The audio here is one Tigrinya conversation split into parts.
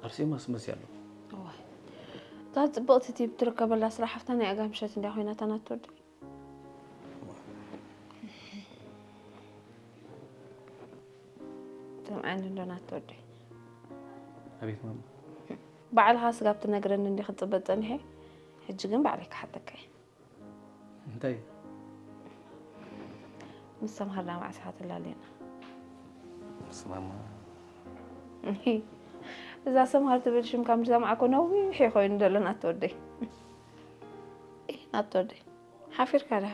ኣርሴማስ መሲ ኣሎ። እዋይ፣ እዛ ፅብቕቲ ቲብ ትርከበላ ስራሕ ሓፍታ ናይ ኣጋ ምሸት እንድያ ኮይናታ ናትወደይ። ሰምዓኒ እንዶ ናትወደይ። ኣቤት ማማ። ባዕልኻ ስጋብ ትነግረኒ እንዲ ክትፅበ ፀኒሐ። ሕጂ ግን ባዕለይ ክሓተካ እየ። እንታይ? ምስ ሰምሃር ዳማዕስኻ ትላለየና። ምስ ማማ። እዛ ሰምሃር ትብል ሽም ካብ ዝሰማዕኮ ነዊሕ እዩ ኮይኑ ዘሎ ናትወደይ። ኢህ ናትወደይ። ሓፊርካ ድኻ?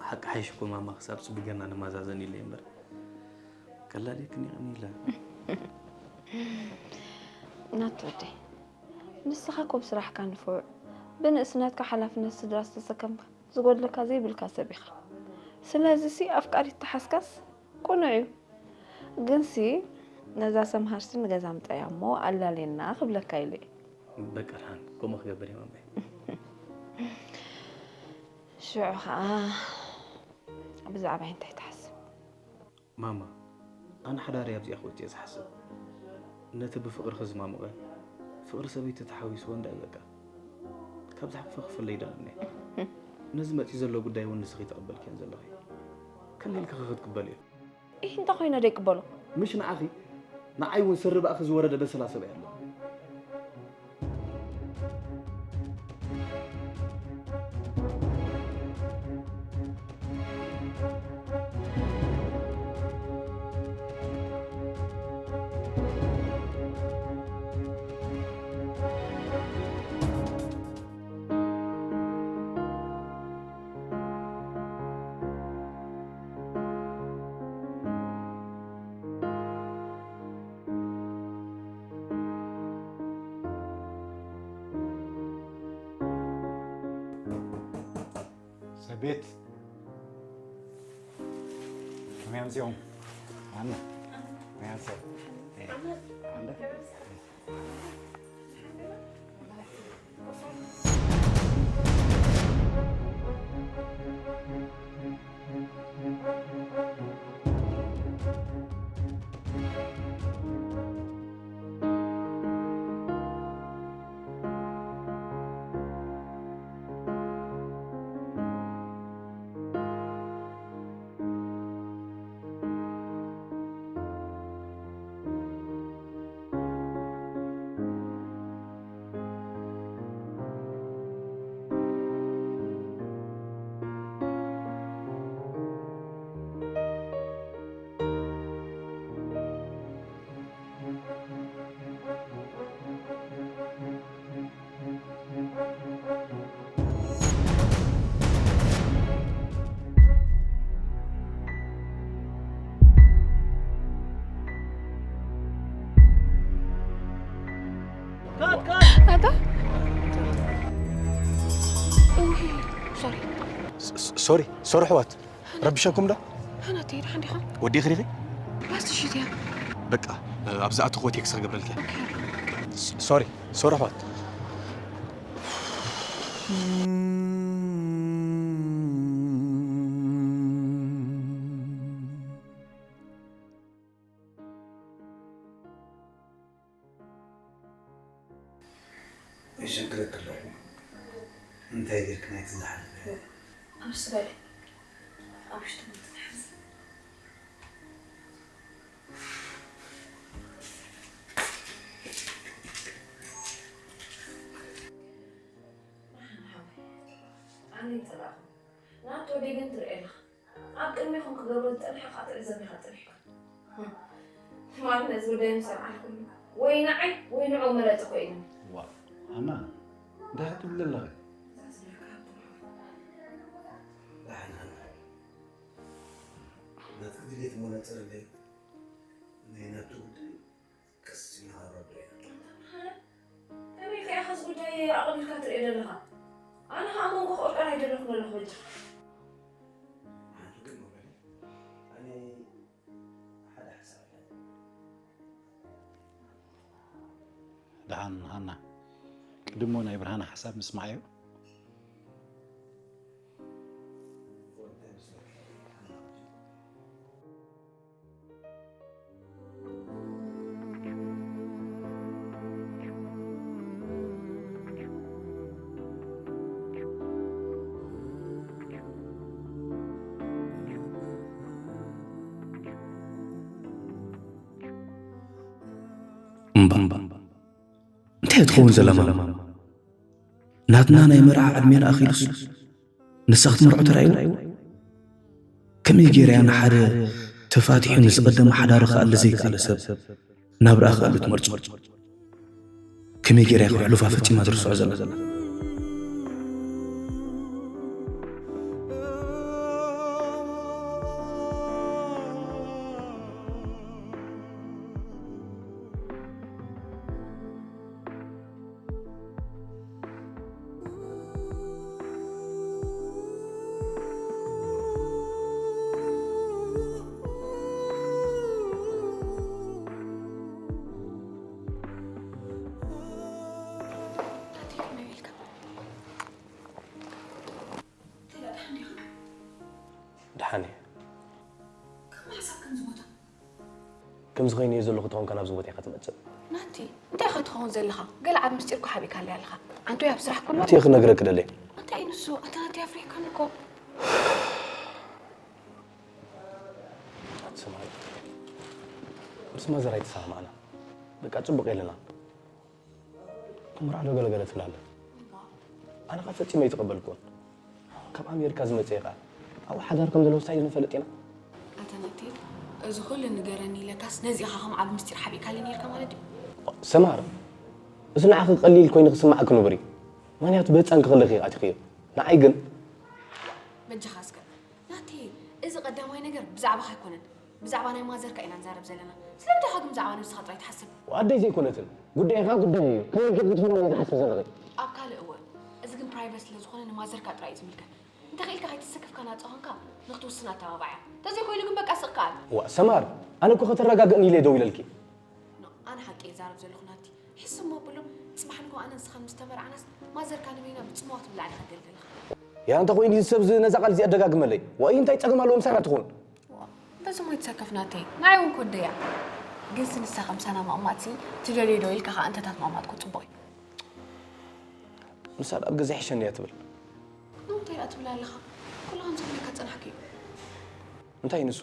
ሓቂ ሓይሽ እኮ ማማ ክሳብ ጽቡቅ ጌርና ንመዛዘን ኢለ እምበር ቀላል የክን ይቕኒ ኢለ። ናትወደይ ንስኻ እኮ ብስራሕካ ንፉዕ ብንእስነትካ ሓላፍነት ስድራ ዝተሰከምካ ዝጎድለካ ዘይብልካ ሰብ ኢኻ። ስለዚ ሲ ኣፍቃሪት ተሓዝካስ ቅኑዕ እዩ። ግንሲ ነዛ ሰምሃርሲ ንገዛ ምጻያ እሞ ኣላልየና ክብለካ ኢለ እየ። በቃ ደሓን ከምኡ ክገብር እየ ማማይ። ሽዑ ኸዓ ብዛዕባይ እንታይ ትሓስብ? ማማ ኣነ ሓዳር እየ ኣብዚኣ ክወጽእ እየ ዝሓስብ። ነቲ ብፍቕሪ ክዝማሙቐ ፍቕሪ ሰበይቲ ተሓዊስዎ እንዳይ በቃ ካብ ዝሓቅፈ ክፍለ ይደለኒ። ነዚ መጺ ዘሎ ጉዳይ እውን ንስኺ ተቐበልክዮን ዘለኺ ከሊልኪ ክትቅበልዮ። ኢህ እንተ ኮይነ ደይቅበሎ። ምሽ ንዓኺ ንዓይ እውን ስሪ ብኣኺ ዝወረደ በሰላ ሰብኣይ ኣሎ። ሰቤት ከመይ ኣምፅኦም? ኣነ ከመይ ኣምፅኦም? ኣንደ ኣታ ሶሪ ሶሪ ሶሪ ኣሕዋት ረቢሸኩም ዶ? ኣናተይ ደሓን ዲኻ? ወዲእኺ ዲኺ? ባስ ትሽት እያ። በቃ ኣብ ዝኣተኹዎ ቴክስት ክገብረልኪ እየ። ሶሪ ሶሪ ኣሕዋት። የሸግረክ ኣለኹ። እንታይ ጌርክ ናይቲ ዝሓለፈ? ኣብ ስጋለ ኣብ ውሽጢ ምትንሓስ ኣነ ይጸላእኹ ናቶ ደገን ትርእየና ኣብ ቅድሜኹም ክገብሮ ዝጸንሐ ከዓ ትዕዘብ ኢኻ ጸኒሕካ። ትማሊ ነዚ ጉዳይ ምስ ኣልዓልኩሉ ወይ ንዓይ ወይ ንዑ ምረጽ እኮ ኢሉኒ። ዋእ ሃና እንታይ ክትብሊ ኣለኺ? እዛ ዝብለካ ሃብቶም ሓወይ። ደሓን ሃና ናትኪ ድሌት እሞ ነጽርለይ ናይ ናቱ ጉዳይ ቀስ ኢልካ ረዶ ኢና። ኣንታ መርሃነ ከመይ ከ ኢኻ እዚ ጉዳይ ኣቕሊልካ ትርእዮ ዘለኻ? ኣነ ኸኣ መንጎ ክቕርቀር ኣይደለኹን ዘለኹ በጃኻ። ሓንቲ ግን መበሊ ኣነ ሓደ ሓሳብ ኣለኒ። ደሓን ሃና ቅድሞ ናይ ብርሃነ ሓሳብ ምስማዓዮ። እምባ እንታይ ትኸውን ዘላ ማማ? ናትና ናይ መርዓ ዕድሜና ኣኺሉስ ንሳ ክትምርዖ ተራእዩ? ከመይ ገይራ እያ ንሓደ ተፋቲሑ ንዝቐደመ ሓዳሩ ክኣሊ ዘይከኣለ ሰብ ናብርኣ ክኣሊ ትመርጾ? ከመይ ገይራ እያ ሕሉፋ ፈጺማ ትርስዖ ዘላ? ደሓን እየ። ከምዚ ኮይነ እየ ዘለኹ ተኾንካ ናብዚ ቦታ ኢኻ ትመጽእ? ናቲ፣ እንታይ ኢኻ ትኸውን ዘለኻ? ገለ ዓቢ ምስጢር እኮ ሓቢእካለይ ኣለኻ። ኣንቶይ ኣብ ስራሕ ኩሉ እቲ ክነግረኪ ደልየ። እንታይ እዩ ንሱ? ኣንታ ናቲ ኣፍሪሕካኒ እኮ። ኣቲ ስማይ፣ ምስ ማዘር ኣይተሰማማዕና። በቃ ጽቡቕ የለና። ክምርዓዶ ገለገለ ትብላለህ። ኣነ ኸ ፈጺመ ኣይተቐበልኩዎን። ካብ ኣሜሪካ ዝመጸ እየ ኸኣ። ኣብኡ ሓዳር ከም ዘለውስ እንታይ ንፈልጥ ኢና? ኣታ ናቲ፣ እዚ ኹሉ ንገረኒ ኢለካስ ነዚ ኢኻ ከም ዓቢ ምስጢር ሓቢእካለይ ነይርካ ማለት ድዩ? ሰማር፣ እዚ ንዓኺ ቀሊል ኮይኑ ክስምዓኪ ንቡር እዩ። ምኽንያቱ ብህጻንኪ ከለኺ ኢኺ ኣቲኽዮ። ንዓይ ግን በጃኻ እስከ ናቲ፣ እዚ ቀዳማይ ነገር ብዛዕባኻ ኣይኮነን። ብዛዕባ ናይ ማዘርካ ኢና ንዛረብ ዘለና። ስለምንታይ ኢኻ ግን ብዛዕባ ነብስኻ ጥራይ ትሓስብ? ኣደይ ዘይኮነትን። ጉዳይኻ ጉዳይ እዩ። ከመይ ጌርኪ ትፈልጥዮ እየ ዝሓስብ ዘለኺ? ኣብ ካልእ እዋን። እዚ ግን ፕራይቨት ስለ ዝኾነ ንማዘርካ ጥራይ እዩ ዝምልከት። እንተኽኢልካ ከይተሰከፍካ ናጻ ኾንካ ንኽትውስን ኣተባብዓያ። እንተዘይኮይኑ ግን በቃ ስቕ ከኣል። ዋእ ሰማር፣ ኣነ እኮ ከተረጋግእኒ ኢለ እየ ደዊለልኪ። ኖ፣ ኣነ ሓቂ እየ ዝዛረብ ዘለኹ ናቲ። ሕስም ኣብሎ፣ ጽባሕ ንግሆ ኣነ ንስኻን ምስ ተመርዓናስ ማዘርካ ንበይና ብጽምዋ ክትብላዕ ኢኻ ትደሊ ዘለኻ። ያእ እንተ ኾይኑ እዚ ሰብ እዚ ነዛ ቃል እዚኣ ደጋግመለይ። ዋይ እንታይ ጸገም ኣለዎ ምሳና ትኾን? ዋ፣ በዚ ሞይ ትሰከፍ ናተይ። ንዓይ እውን ኮደያ። ግንሲ ንሳ ከምሳና ማቕማጥሲ ትደልዮ ዶ ኢልካ ኸኣ እንተታት ማቕማጥኮ ጽቡቕ እዩ። ንሳ ኣብ ገዛ ይሕሸኒ እያ ትብል። ንምንታይ ደኣ ትብል ኣለኻ? ኩሉ ከም ዝብለካ ጸናሕኪ እዩ። እንታይ ንሱ?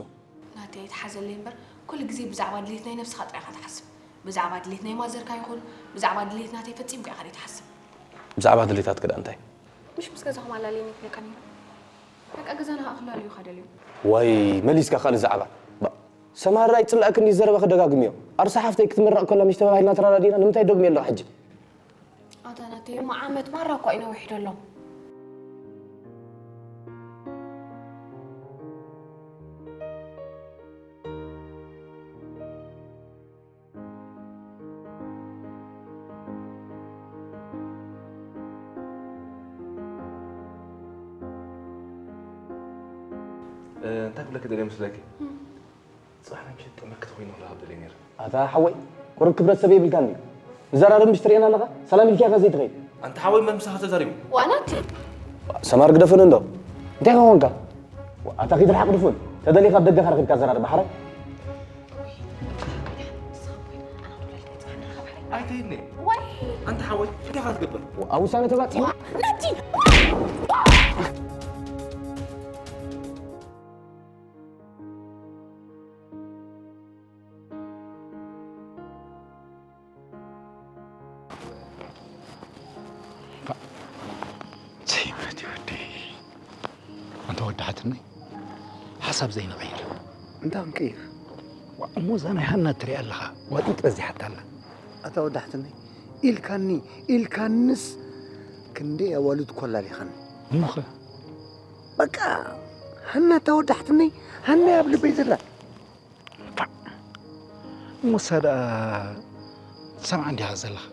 ናተይ ኣይትሓዘለይ እምበር፣ ኩሉ ግዜ ብዛዕባ ድሌት ናይ ነብስኻ ጥራይ ኢኻ ትሓስብ። ብዛዕባ ድሌት ናይ ማዘርካ ይኹን፣ ብዛዕባ ድሌት ናተይ ፈጺምካ ኢኻ ዘይትሓስብ። ብዛዕባ ድሌታትኪ ደኣ እንታይ? ምሽ ምስ ገዛኹም ኣላልየኒ ትብለካ ነይሩ። በቃ ገዛና ኸኣ ክላልዩ ኢኻ ደልዩ። ዋይ፣ መሊስካ ካልእ ዛዕባ። ባ-፣ ሰማራ ኣይጽላእክን ድዩ ዘረባኺ ደጋግምዮ። ኣርሳ ሓፍተይ ክትምረቕ ከላ ምሽ ተባሂልና ተራዳዲና፣ ንምንታይ ደግምዮ ኣለኹ ሕጂ? ኣታ ናተይ፣ እሞ ዓመት ማራ እኳ እዩ ነዊሑ ዘሎ። እ፣ እንታይ ክብለኪ ደልየ መስለኪ? እም። ጽባሕ ናይ ምሸት ጥዕምቲ ኮይነ ክረኽብ ደልየ ነይረ። ኣታ ሓወይ፣ ቁሩብ ክብረት ሰብ የብልካን ድዩ? ዝዘራረብ ምሽ ትርእየና ኣለኻ? ሰላም ኢልካዮ ከ ዘይትኸይድ? ኣንታ ሓወይ መን ምሳኻ ተዛሪቡ? ዋ ናቲ። ሰማር ግደፍን እንዶ። እንታይ ኾንካ? ኣታ ኺድ ርሓቕ ድፉን። ተደሊኻ ኣብ ደገ ኸኣ ረኺብካ ዘራርብ ሓራይ። ኣይተይኒ። ወይ። ኣንታ ሓወይ፣ እንታይ ኢኻ ትገብር? ኣብ ውሳነ ተባጺሕና። ናቲ። ዘይመት ወዲ። ኣንታ ወዲ ሓትነይ፣ ሓሳብ ዘይንቐይር። እንታይ ክንቀይር? ዋ፣ እሞ እዛ ናይ ሃና ትሪኣ ኣለኻ፣ ዋጢጥ በዚሓታ ኣላ። ኣታ ወዲ ሓትነይ፣ ኢልካኒ፣ ኢልካንስ ክንደይ ኣዋልድ ኮላሊኻኒ። እሞኸ? በቃ፣ ሃና እታ ወዲ ሓትነይ፣ ሃና ኣብ ልበይ ዘላ። ፋዕ! እሞ እሳ ደኣ ትሰምዓ እንዲኻ ዘለኻ?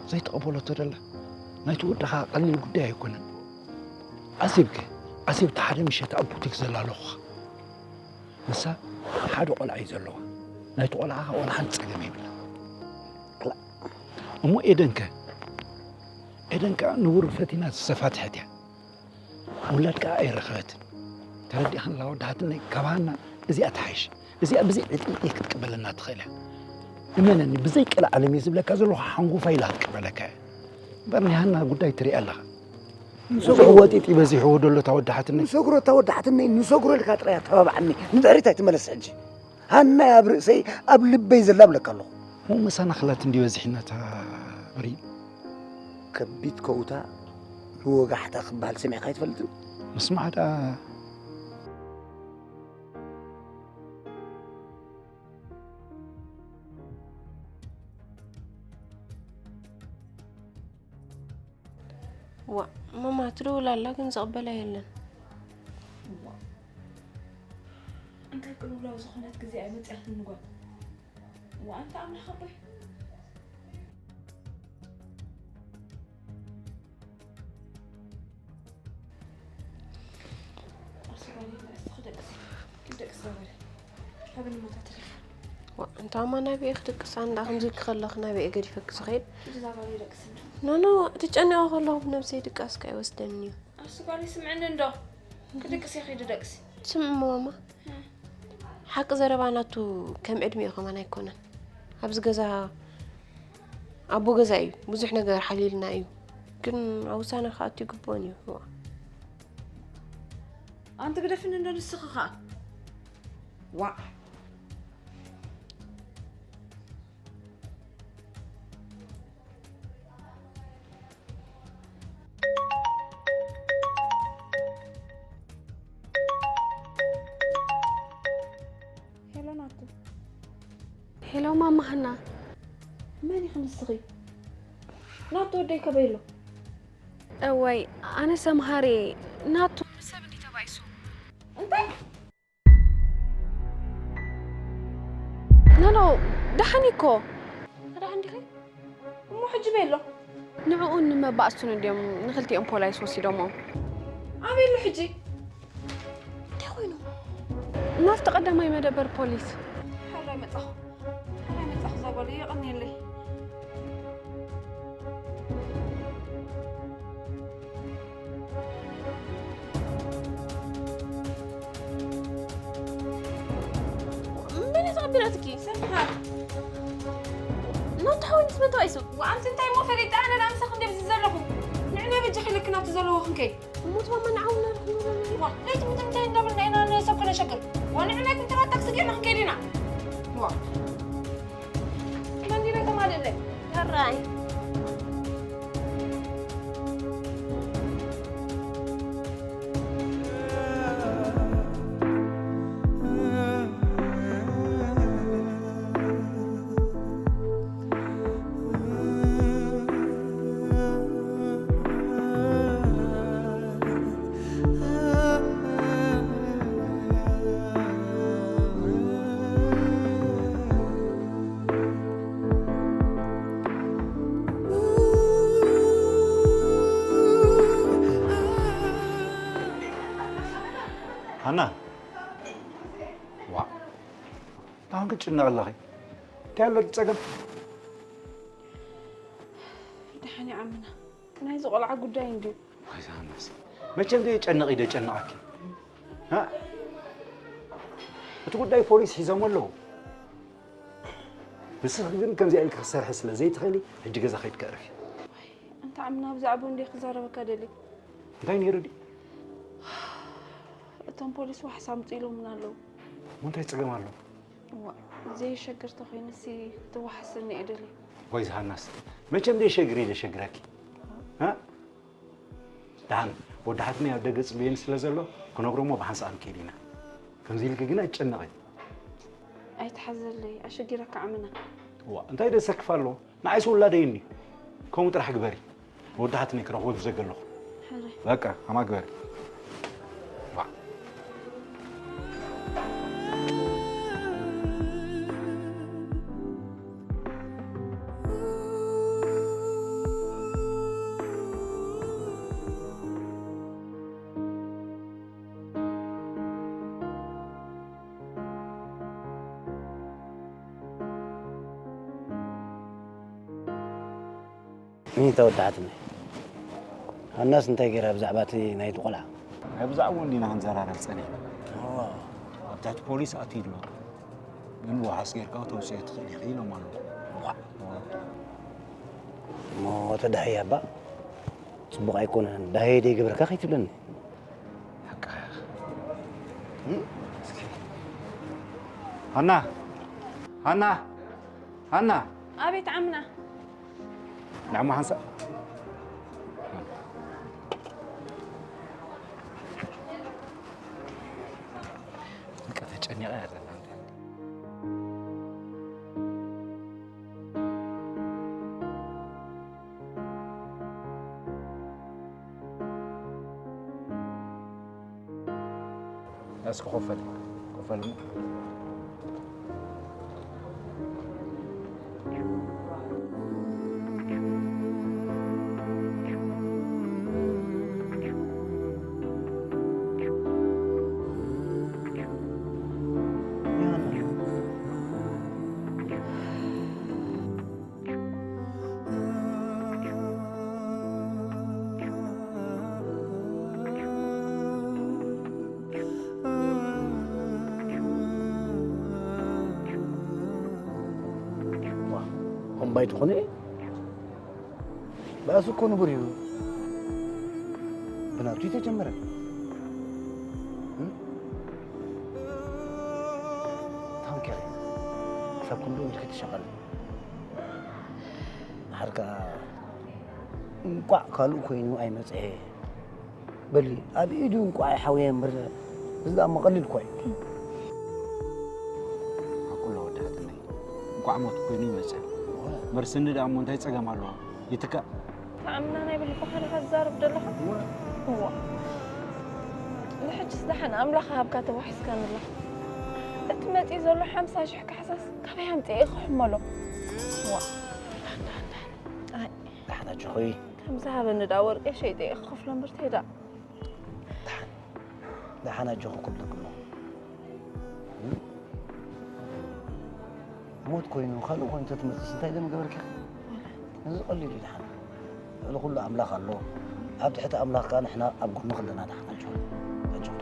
ዘይተቐበለቶ ደላ? ናይቲ ወድኻ ቀሊል ጉዳይ ኣይኮነን። ዓሲብከ? ዓሲብቲ ሓደ ምሸት ኣብ ቡቲክ ዘላ ኣለኹኻ። ንሳ ሓደ ቆልዓ እዩ ዘለዋ። ናይቲ ቆልዓ ኸኣ ዋላ ሓንቲ ጸገም የብላን። ክላእ። እሞ ኤደንከ? ኤደን ከኣ ንቡር ፈቲና ዝተፋትሐት እያ። ውላድ ከኣ ኣይረኸበትን። ተረዲእኻን ኣላ ወዲ ሓትነይ፣ ካብ ሃና እዚኣ ትሓይሽ። እዚኣ ብዘይ ዕጥምጥየት ክትቅበለና ትኽእል እያ። እመነኒ፣ ብዘይ ቀልዓለም እየ ዝብለካ ዘለኹ፣ ሓንጎፋይ ኢላ ክትቅበለካ እያ። እምበር ናይ ሃና ጉዳይ ትሪኣ ኣለኻ። ንሰግሮ ብዙሕ ወጢጥ እዩ በዚሕዎ ዘሎ እታ ወዲ ሓትነይ። ንሰግሮ እታ ወዲ ሓትነይ፣ ንሰግሮ ኢልካ ጥራይ ኣተባብዓኒ። ንድሕሪት ኣይትመለስ ሕጂ። ሃናይ ኣብ ርእሰይ፣ ኣብ ልበይ ዘላ እብለካ ኣለኹ። እሞ መሳናኽላት እንዲ በዚሕና እታ መሪም። ከቢድ ከውታ ብወጋሕታ ክበሃል ሰሚዕካ ኣይትፈልጥን? ምስማዕ ደኣ። ዋ፣ ማማ ትድውል ኣላ ግን ዝቕበላ የለን። እንታይ ቅልውላው ዝኾነት ግዜ እያ መጺኣትኒ ጓል። ዋ፣ ኣንታ ኣምላኽ ኣቦይ። ኣስጋኒ ንእስኺ ደቅሲ፣ ደቅሲ ዛባሪ። ሃብኒ ማታ ተሌፎን። ዋ፣ እንታ እማ ናበይ ክድቅስ ኣንዳ ከምዚ ክኸለኽ ናበይ ገዲፈክ ዝኸይድ? እዚ ዛባሪ ደቅሲ እንዶ። ኖ ኖ፣ ትጨነቐ ከለኹ ብነብሰይ ድቃስካ ይወስደኒ እዩ። ኣስጋኒ ስምዕኒ እንዶ። ክድቅስ እየ ኸይደ ደቅሲ። ስምዒ ማማ፣ ሓቂ ዘረባ ናቱ ከም ዕድሚኡ ከማን ኣይኮነን። ኣብዚ ገዛ ኣቦ ገዛ እዩ፣ ብዙሕ ነገር ሓልዩልና እዩ። ግን ኣብ ውሳነ ክኣቱ ይግብኦን እዩ። ዋ። ኣንቲ ግደፍኒ እንዶ ንስኺ ኸኣ። ዋዕ። ሄሎ ናቱ። ሄሎ ማማ ሃና። መን ኢኺ ንስኺ? ናቱ ወደይ ከበይ ኣሎ? እዋይ ኣነ ሰምሃር እየ። ናቱ ሰብ እንዲ ተባኢሱ። እንታይ? ኖ ኖ፣ ደሓን እኮ። ደሓን ዲኺ? እሞ ሕጂ በይ ኣሎ? ንዕኡን ንመባእሱን እንድዮም ንክልቲኦም ፖላይስ ወሲዶሞም። ኣበይ ኣሎ ሕጂ? እንታይ ኮይኑ? ናብቲ ቀዳማይ መደበር ፖሊስ። ሓራይ መጻኹ። ሓራይ መጻኹ እዛ ጓለይ የቐንየለይ። መን እዩ ተቐቢላትኪ? ሰምሃር። ናቱ ሓወይ ምስ መን ተባኢሱ? ወኣንቲ እንታይ እሞ ፈሊጣ ኣነ ደኣ ምሳኺ እንደ ብዚ ዘለኹ። ንዕና በጃኺ ኢለኪ ናብቲ ዘለዎ ክንከይድ። እሞ ትማማ ንዓውና ንኹን ዋ ለይቲ ምትምታይ እንዳበልና ኢና ንሰብ ክነሸግር። ዋ ንዕና ይኩን ተራ ታክሲ ጌርና ክንከይድ ኢና። ዋ መን ዲና ተማልእለይ? ሕራይ። ሃና ዋ ኣሁን ክትጭነቕ ኣለኺ እንታይ ኣሎ እቲ ጸገም ደሓን ይዓምና ናይዚ ቆልዓ ጉዳይ እንድዩ ወይዛ ሃናስ መቸም ደየጨንቕ ይደጨንቐኪ እቲ ጉዳይ ፖሊስ ሒዞም ኣለዉ ንስኺ ግን ከምዚኣ ኢልኪ ክትሰርሒ ስለ ዘይትኽእሊ ሕጂ ገዛ ከይድ ከዕርፊ እንታይ ዓምና ብዛዕባኡ እንድየ ክዛረበካ ደልየ እንታይ ነይሩ ድዩ እቶም ፖሊስ ዋሕስ ኣምፅኡ ኢሎምና ኣለዉ እንታይ ፀገም ኣሎ እዋ፣ ዘየሸግር ተኾይኑሲ ክትወሓስኒ እየ ደልየ። ወይ ዝሃናስ፣ መቸም ደየሸግር እየ ደሸግረኪ። እ? ደሓን ወዲ ሓትነይ ኣብ ደገ ፅበየኒ ስለ ዘሎ ክነግሮ እሞ ብሓንሳእ ክንከይድ ኢና። ከምዚ ኢልኪ ግን ኣይትጨነቒ። ኣይትሓዘለይ፣ ኣሸጊረካ ዓምና። እዋ፣ እንታይ ደሰክፍ ኣለዎ? ንዓይስ ውላደይ እኒ። ከምኡ ጥራሕ ግበሪ። ወዲ ሓትነይ ክረኽቦ ብዘገ ኣለኹ። ሕራይ። በቃ፣ ከማ ግበሪ። ዋ። ሚኒታ ወዲ ሓትነይ፣ ሃናስ እንታይ ገይራ ብዛዕባ እቲ ናይቲ ቆልዓ? ኣይ ብዛዕባኡ እንዲና ክንዘራረብ ጸኒሕና። እዋ፣ ኣብ ትሕቲ ፖሊስ ኣትዩ ኣሎ። ግን ብዋሕስ ጌርካ ከተውጽኦ ትኽእል ኢኺ ኢሎም ኣለዉ። እዋ። እሞ ተዳህያ እባ ጽቡቕ ኣይኮነን፣ ዳህየ ደይገብረካ ከይትብለኒ። ሓቃ እም? እስኪ። ሃና! ሃና! ሃና! ኣቤት ዓምና። ንዓሞ ሓንሳእ በቃ ተጨኒቐ እያ ዘላ። እስኪ ኮፈል ኮፈል እምባይ ትኾነ ባእሱ እኮ ንቡር እዩ። ብናቱ ተጀመረ። ታንከር ክሳብ ክንዱ ኢልካ ተሸቐለ። ሓርካ እንቋዕ ካልእ ኮይኑ ኣይመጽአ። በሊ ኣብ ኢዱ እንቋዕ ይሓውየ እምበር እዚ ደኣ መቐልል እኳ እዩ። ሓቁ ኣሎ ወዲ ሓትነይ። እንቋዕ ሞት ኮይኑ ይመጽእ። መርስኒ ደኣ እሞ እንታይ ጸገም ኣለዎ? ይትካእ። ተኣምና ናይ ብልብኻ ዲኻ ትዛረብ ዘለኻ? እዋ። ንሕጅስ ደሓን ኣምላኽ ሃብካ ተዋሒስካኒ ኣለኻ። እቲ መጺኡ ዘሎ ሓምሳ ሽሕ ካሕሳስ ካበይ ኣምጺኤ ክሕመሎ? እዋ። ኣይ። ደሓን ኣጆኺ። ከም ዝሃበኒ ደኣ ወርቂ ሸይጠ እየ ክኸፍሎ እምበር ተይ ደኣ። ደሓን ደሓን ኣጆኺ ክብለኪ እሞ። ሞት ኮይኑ ካልእ ኮይኑ ተትመጽእስ እንታይ ደም ገበርኪ? እዚ ቀሊል እዩ ደሓን። ልዕሊ ኩሉ ኣምላኽ ኣሎ። ኣብ ትሕቲ ኣምላኽ ከኣ ንሕና ኣብ ጎንኺ ኣለና ደሓን ኣጆኺ። ኣጆኺ።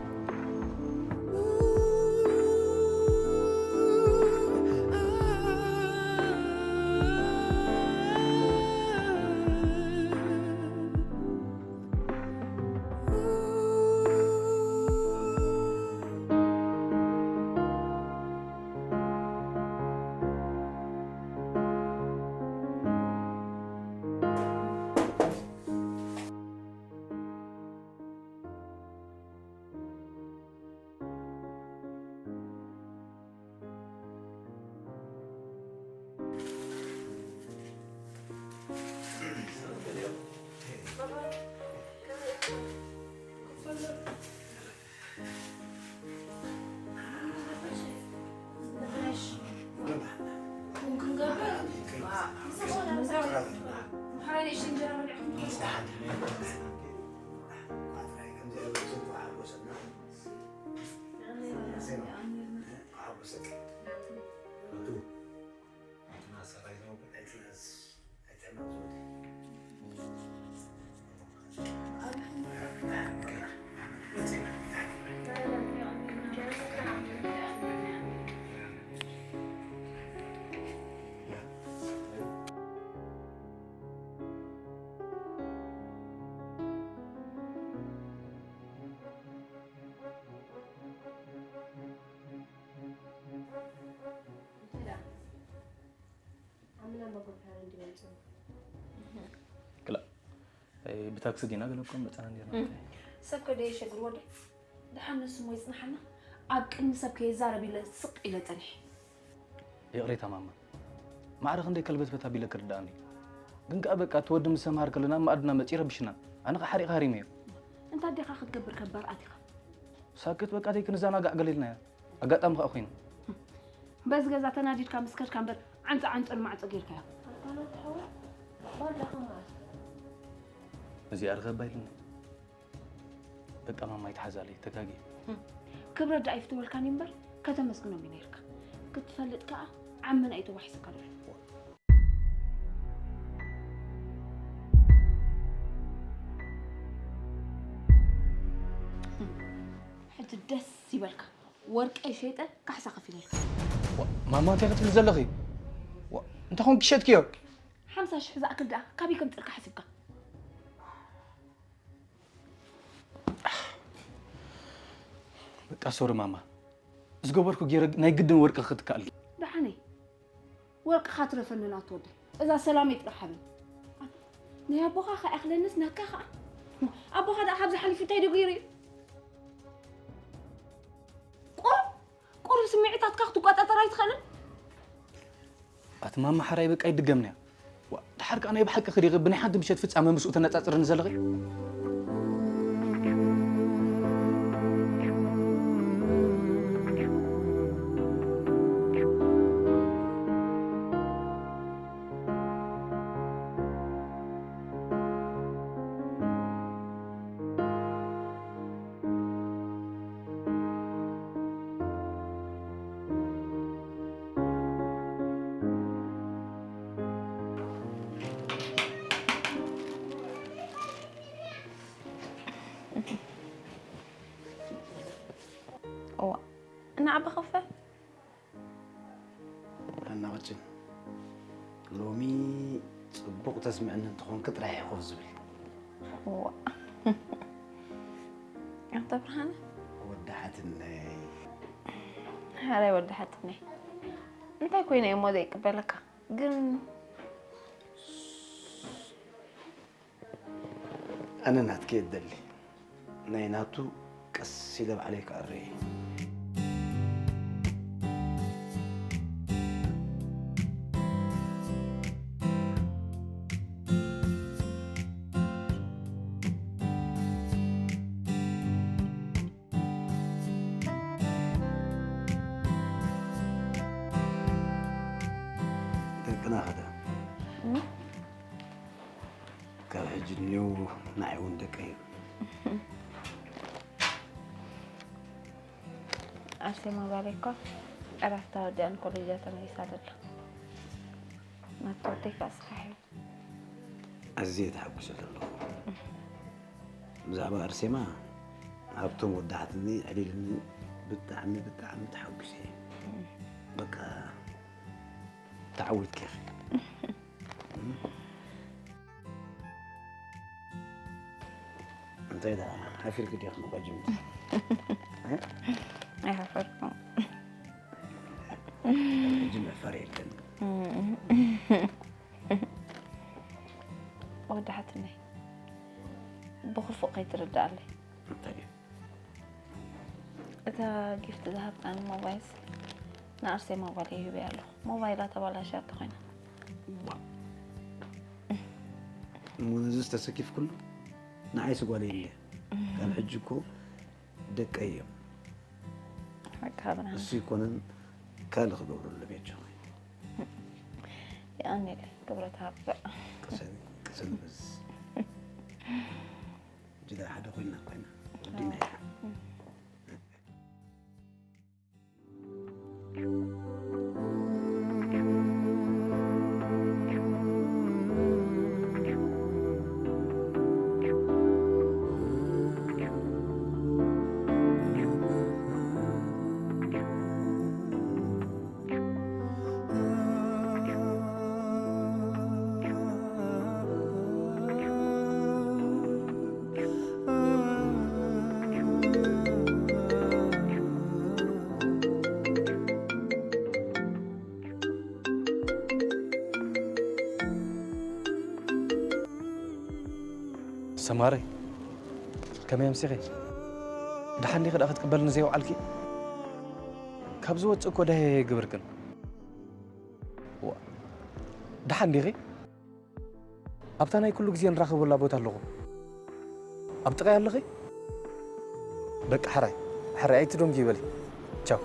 ኣምና መጎብታን እንዲመጹ ክላእ ብታክሲ ዲና ገለ እኮ መጻና ነርና። ሰብ ከደየሸግር ወደ ደሓን ንሱ ሞ ይጽናሓና። ኣብ ቅድሚ ሰብ ከየዛረብ ኢለ ስቕ ኢለ ጸኒሐ። ይቕሬታ ማማ፣ ማዕረ ክንደይ ከልበትበት ኣቢለ ክርድኣኒ። ግን ከኣ በቃ እቲ ወዲ ምስ ሰምሃር ከለና ኣብ መኣድና መጺኡ ይረብሽና። ኣነ ከኣ ሓሪቕ ሃሪመዮ። እንታይ ዲኻ ክትገብር ከበር ኣቲኻ? ሳክት በቃ ተይ ክንዘናጋዕ ገለ ኢልናያ። ኣጋጣሚ ከኣ ኮይኑ። በዚ ገዛ ተናዲድካ ምስ ከድካ እምበር ዓንጸ ዓንጸ ንማዕጾ ጌርካዮ። እዚኣ ርኸባ ኢልኒ። በቃ ማማ ይትሓዛለይ ተጋጊ። ክብረት ደኣ ይፍትወልካን እምበር ከተመስግኖም እዩ ነይርካ። ክትፈልጥ ከኣ ዓመና እዩ ተዋሒስካ ዘሎ። ሕጂ ደስ ይበልካ ወርቀይ ሸይጠ ካሕሳ ከፊለልካ። ማማ እንታይ ክትብሊ ዘለኺ? እንታይ ኮንኪ ሸጥክዮ? ሓምሳ ሽሕ ዝኣክል ደኣ ካበይ ከምፅእልካ ሓሲብካ? በቃ ሶሪ ማማ፣ ዝገበርኩ ገይረ ናይ ግድን ወርቂ ክትከኣል። ደሓነይ ወርቅኻ ትረፈኒ ናቱ ወደይ። እዛ ሰላመይ ጥራሕ ሃበኒ። ናይ ኣቦኻ ከኣ ይኣኽለንስ ናካ ከኣ። ኣቦኻ ደኣ ካብዚ ሓሊፉ እንታይ ደጉ ይርኢ? ቁሩብ፣ ቁሩብ ስምዒታትካ ክትቆጻጸር ኣይትኽእልን? ኣቲ ማማ ሓራይ በቃ ይድገምንያ። ዋ፣ ድሓር ከኣ ናይ ብሓቂ ክዲኺ ብናይ ሓንቲ ምሸት ፍጻመ ምስኡ ተነጻጽርኒ ዘለኺ? እዋ፣ እና ዓቢ ኸፈ? ሃና ቅጭን፣ ሎሚ ጽቡቕ ተስምዕኒ እንተኾንኪ ጥራይ እየ ኮፍ ዝብል። እዋ። ኣንታ ብርሃነ? ወዲ ሓትነይ። ሓራይ ወዲ ሓትነይ። እንታይ ኮይነ እሞ ዘይቅበለካ? ግን ኣነ ናትኪ እየ ዝደሊ። ናይ ናቱ ቀስ ኢለ ባዕለይ ክኣሪ እየ። ደቅና ኸዳ። እም? ካብ ሕጂ ንየው ንዓይ እውን ደቀይ እዮም። ኣርሴማ ጓለይ እኮ ዕረፍታ ወዲኣን ኮሌጃ ተመሊሳ ዘላ። ናትካ ወደይ ከኣ ስራሕ እዩ። ኣዝየ ተሓጒሰ ዘለኹ። ብዛዕባ ኣርሴማ ሃብቶም ወዲ ሓትኒ ዕሊልኒ ብጣዕሚ፣ ብጣዕሚ ተሓጒሰ እየ። በቃ ተዓዊትኪ ኢኺ። እንታይ ደኣ ሓፊርኪ ዲኺ ንቐጅምቲ? ኣይሓፈርኩን። ሕጂ ምሕፋር የለን። ወዲ ሓትነይ፣ ብኽፉእ ከይትርድኣለይ። እንታይ እዩ? እታ ጊፍት ዝሃብካኒ ሞባይልስ ንኣርሴማ ጓለይ ሂበያ ኣለኹ። ሞባይላ ተባላሽያ እንተኾይና። ዋ። እሞ ነዚ ዝተሰኪፍኩሉ ንዓይስ ጓለይ እንድያ። ካብ ሕጂ እኮ ደቀይ እዮም። ሓቅኻ ብርሃን። እሱ ይኮነን ካልእ ክገብረሉ ቤት ጆኸይ። የቐንየለይ፣ ክብረት ሃብ። ቅሰን፣ ቅሰን በዝ። ጅዳ ሓደ ኮይና ኮይና። ወዲና ኢና። ሰማረይ፣ ከመይ ኣምሲኺ? ደሓን ዲኺ ደኣ ክትቅበልኒ ዘይወዓልኪ? ካብ ዝወጽእ እኮ ደሃይ ኣይግብርክን። ዋ፣ ደሓን ዲኺ? ኣብታ ናይ ኩሉ ግዜ ንራኸበላ ቦታ ኣለኹ። ኣብ ጥቓይ ኣለኺ? በቃ ሕራይ፣ ሕራይ ኣይትደንጉ ይበሊ። ቻው።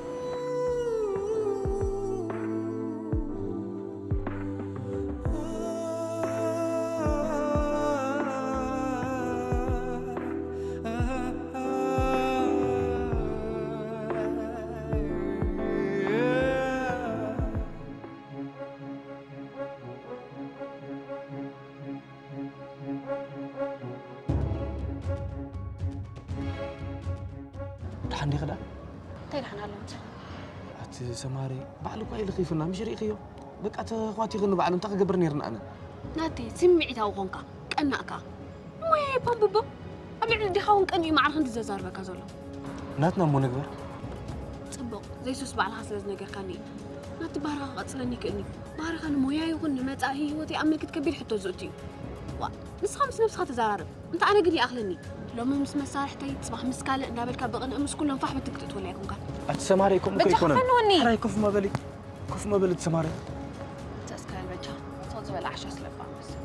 ደሓን ዲኺ ደኣ? እንታይ ደሓን ኣሎ? ኣቲ ሰማሪ፣ ባዕሉ እኳ ኢሉ ኺፉና፣ ምሽ ርኢኽዮ? በቃ ተዃቲኽኒ ባዕሉ፣ እንታይ ክገብር ነይርኒ ኣነ? ናቲ፣ ስምዒታዊ ኾንካ፣ ቀናእካ። እሞ ፓምቡቦ፣ ኣብ ልዕሊ ዲኻ እውን ቀኒኡ ማዕረ ክንዲ ዘዛርበካ ዘሎ። ናትና እሞ ንግበር። ጽቡቕ፣ ዘይሱስ ባዕልኻ ስለ ዝነገርካኒ እዩ። ናቲ ባህርኻ ክቐጽለኒ ይክእልኒ። ባህርኻ ንሞያ ይኹን ንመጻኢ ህይወተይ ኣብ ምልክት ከቢድ ሕቶ ዘእቱ እዩ። ዋ፣ ንስኻ ምስ ነብስኻ ተዘራረብ። እንተ ኣነ ግን ይኣኽለኒ። ሎሚ ምስ መሳርሕተይ፣ ጽባሕ ምስ ካልእ እንዳበልካ ብቕንኢ ምስ ኩሎም ፋሕ ብትን ክትእትወለይ ኣይኮንካን። ኣቲ ሰማረይ ከምኡ እኮ በጃኻ ኣይኮነን። ፈንወኒ። ሕራይ ኮፍ መበሊ። ኮፍ መበሊ ሰማረይ። ተስካል በጃ። ሰው ዝበላ ዓሻ ስለባ።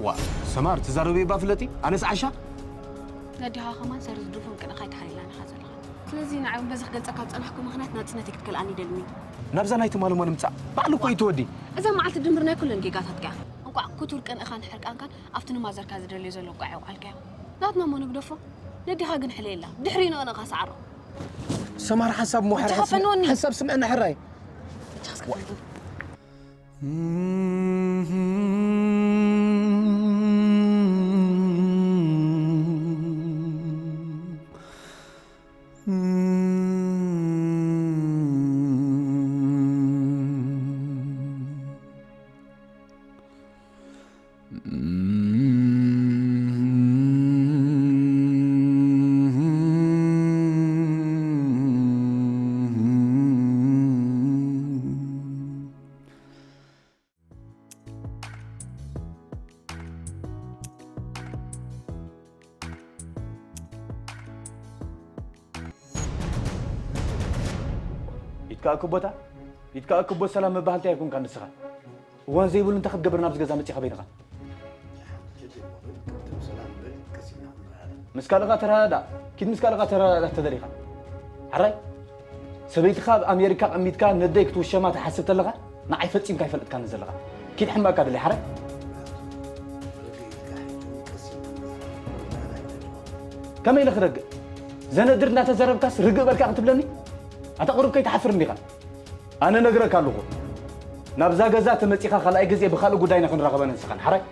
ዋ፣ ሰማር ትዛረቢ እባ ፍለጢ። ኣነስ ዓሻ? ነዲኻ ከማን ሰሪ ዝድርፎም ቅንኻ ይተሓሊላን ኢኻ ዘለኻ። ስለዚ ንዓይ እውን በዚ ክገልጸካ ዝጸናሕኩ ምኽንያት ናጽነተይ ክትከልኣኒ ይደልኒ። ናብዛ ናይ ትማሊ እሞ ንምጻእ ባዕሉ እኮ እዩ ትወዲ። እዛ መዓልቲ ድምር ናይ ኩለን ጌጋታትካ እያ። እንቋዕ ክቱር ቅንእኻን ሕርቃንካን ኣብቲ ንማዘርካ ዝደልዮ ዘሎ እንቋዕ የውዓልካዮ። ናትና እሞ ንግደፎ። ነዲኻ ግን ሕለየላ። ድሕሪ ንቕንእኻ ሰዓሮ። ሰማር ሓሳብ እሞ ሓሳብ ስምዕና ሕራይ። ኢትካ እክቦታ ኢትካ እክቦ ሰላም መባህልቲ ኣይኮንካ ንስኻ። እዋን ዘይብሉ እንታይ ክትገብር ናብዚ ገዛ መጺኻ በይንኻ? ምስ ካልእኻ ተረዳዳ። ኪድ ምስ ካልእኻ ተረዳዳ ተደሊኻ። ሓራይ ሰበይትኻ ኣብ ኣሜሪካ ቀሚጥካ ነደይ ክትውሸማ ትሓስብ ተለኻ ንዓይ ፈጺምካ ኣይፈልጥካን ዘለኻ። ኪድ ሕማእካ ደለይ ሓራይ። ከመይ ኢለ ክረግእ? ዘነድር እናተዘረብካስ ርግእ በልካ ክትብለኒ? ኣታ ቁሩብ ከይትሓፍር እንዲኻ? ኣነ ነግረካ ኣለኹ። ናብዛ ገዛ ተመጺኻ ካልኣይ ግዜ ብኻልእ ጉዳይና ክንራኸበን ንስኻን ሓራይ።